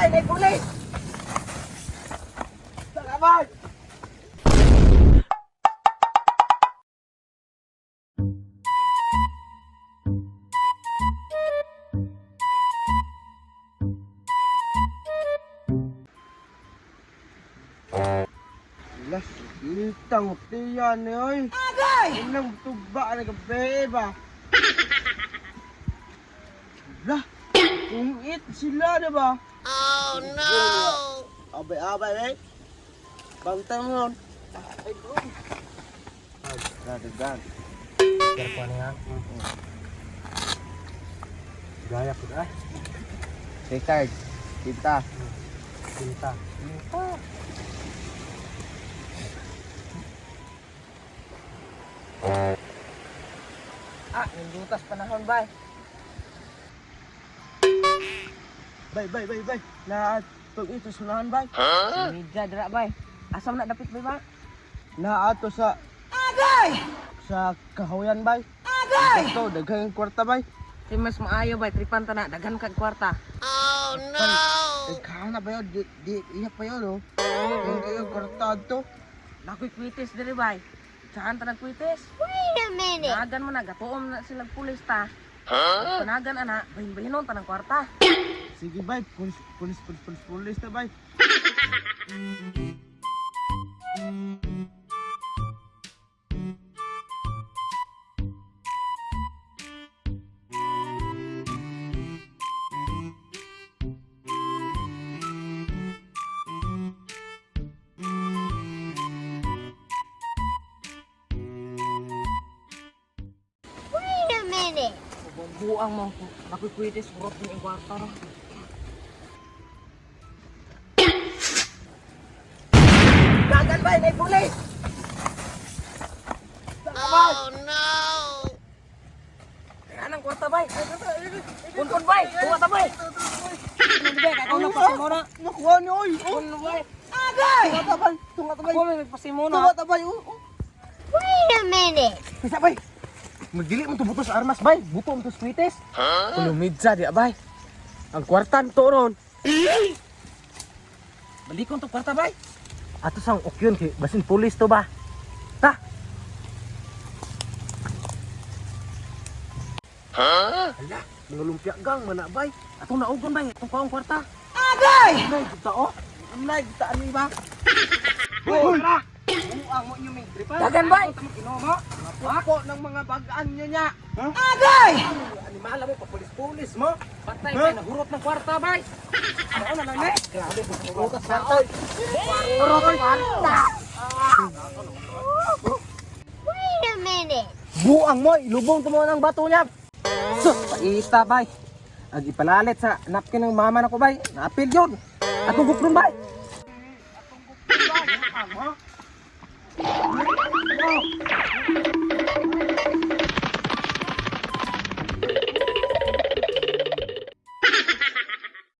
Bay, may pulis! Salamat! Las, itang tiyan ni oy. Agay! Unang tuba na gabi ba? Lah, ungit sila na ba? Oh no! Abay, abay, eh. Bantay mo nun. Ay, bro. Dagan, Garpa na yan. Gaya po ah. Richard, kita. Pinta. Ah, nindutas panahon, bay. Bay, bay, bay, bay. Na pag ito sunahan, bay. Huh? Media dira, bay. Asam na dapit, bay, ba? Naato sa Agay! Sa kahuyan, bay. Agay! Ito, daghang kwarta, bay. Di mas maayo bay, tripan ta na, daghan kag kwarta. Daghan na ba yun? Di, di, iya pa yun, oh. Yung kayong kwarta to. Nakoy kwitis diri bay. Saan ta nagkwitis? Wait a minute. Nagan mo na, gatuom na sila pulis ta. Huh? Panagan ana, bahin-bahinon ta ng kwarta. Sige, bay. Pulis, pulis, pulis, pulis, pulis na, bay. Wait a minute. Buang mo, nakoy kwitis, urot ni ang kwarta ra. Dagan, bay. May pulis! Oh no. Daghan ang kwarta bay. Kun bay, kuha ta bay. Ano bay, kakaw na pasimona. Nakuha niyo, oy. Oh. Kun bay. Agay! Tunga ta, bay. Tunga ta, bay. Ako may pasimona. Tunga ta, bay. Oh, oh. Wait a minute. Pisa bay. Magdili mo to buto sa armas bay. Buto mo to sa kwitis. Huh? Kulumidsa di bay. Ang kwartan to ron. Balikon to kwarta bay. Ato sang okyon kay basin pulis to ba. Ta. Huh? Ala, mga lumpia gang mana bay. Atong naugon bay, atong kuha ang kwarta. Agay! Nay, kita oh. Nay, kita ani ba? Hoy! Buang mo inyo may tripan. Dagan bay. Ginoo mo. Po ng mga bagaan niya niya. Huh? Agay! Animala mo papulis-pulis mo. Patay bay, nahurot ng kwarta bay. Ano na lang eh? Grabe, bukas kwarta. Hurot ang kwarta. Wait a minute. Buang mo, ilubong to mo ng bato niya. Sus, paita bay. Ag ipanalit sa napkin ng mama nako bay. Naapil yun. Atong gupron bay.